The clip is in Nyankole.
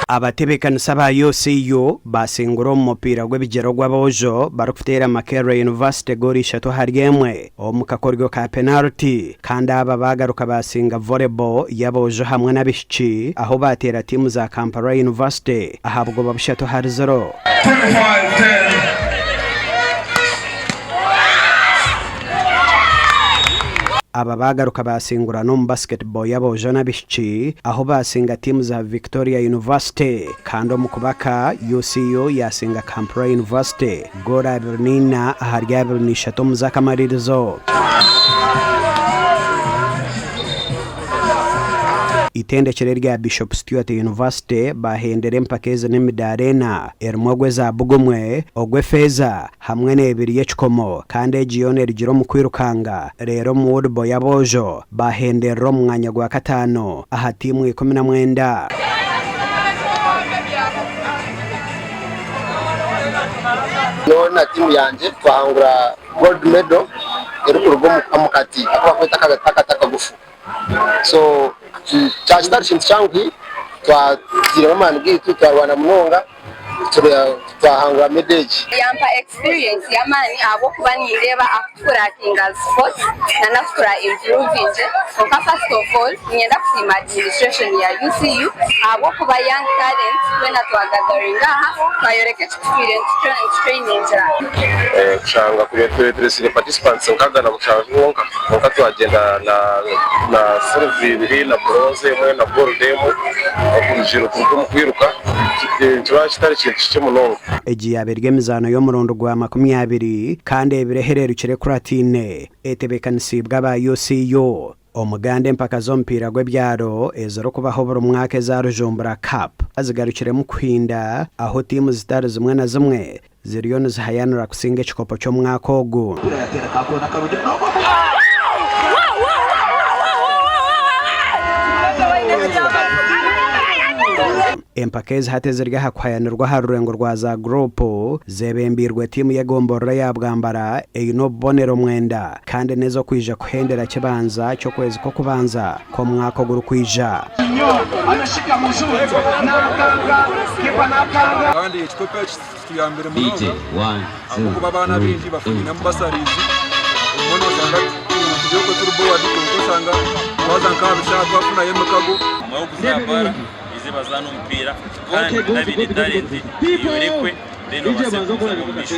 Abatebeekanisa ba UCU baasingura omu mupiira gw'ebigyere ogw'aboojo barikuteera Makerere University goolo ishatu ahari emwe omu kakoryo ka penaliti kandi aba baagaruka baasinga volleyball y'aboojo hamwe n'abaishiki ahu baateera tiimu za Kampala University aha bugoba bushatu ahari ziro. Aba baagaruka baasingura n'omu basketball y'aboojo n'abaishiki ahu baasinga tiimu za Victoria University kandi omu kubaka, UCU yaasinga Kampala University goolo 24 ahari 23 omu z'akamaririzo. Eitendekyero erya Bishop Stuart University baahendera empaka ezi n'emidaara ena erimu ogw'ezaabu gumwe, ogw'efeeza hamwe n'ebiri y'ekikomo kandi egi yoona erugire omu kwirukanga reero omu woodball y'aboojo baahenderera omu mwanya gwa kataano aha tiimu 19. Nyowe na tiimu yangye twahangura gold medal erikuruga omu kati aku barikweta akati akagufu. So kyaba kitari kintu kyanguhi, twatairemu amaani gaitu twarwana munonga twahangura medal egi. Yampa experience y'amaani ahabw'okuba nindeeba aku tukurakinga as sports na n'aku tura improvinge kwonka first of all niinyenda kusiima administration ya UCU ahabw'okuba young talents twena twagatheringa aha twayoreka eki tutwire nitutrainingira. Kushanga turesire participants 67 bonka kwonka twagyenda na silver ibiri na bronze emwe na gold emwe okurugirira kuruga omu kwiruka nikiba kitari kintu kikye munonga. Egi yaaba eri emizaano y'omurundi gwa 20 kandi ebiro ehererukire ekurataine etebeekanisiibwe aba UCU. Omuganda empaka z'omupiira gw'ebyaro ezirikubaho buri mwaka eza Rujumbura Cup zigarukiremu kuhinda ahu tiimu zitari zimwe na zimwe ziriyo nizihayanira kusinga ekikopo ky'omwaka ogu. Empaka ezi hati eziri aha kuhayanirwa aha rurengo rwa za guruupu zebembeirwe tiimu y'egomborora ya Bwambara eine obubonero mwenda kandi n'ez'okwija kuhendera kibanza ky'okwezi kw'okubanza kw'omwaka ogurikwija. Kandi ekikopo eki kituyambire munonga ahabw'okuba abaana abaingi bafuniremu basarizi obumwe noshanga turi okwe turi bored kwonka oshanga twaza nk'aha bishaayi twafunayo emikago. Nyuma y'okuza aha baara, baije bazaane omupiira kandi n'abaine talenti eyorekwe then babaase kugumizamu omu maisho.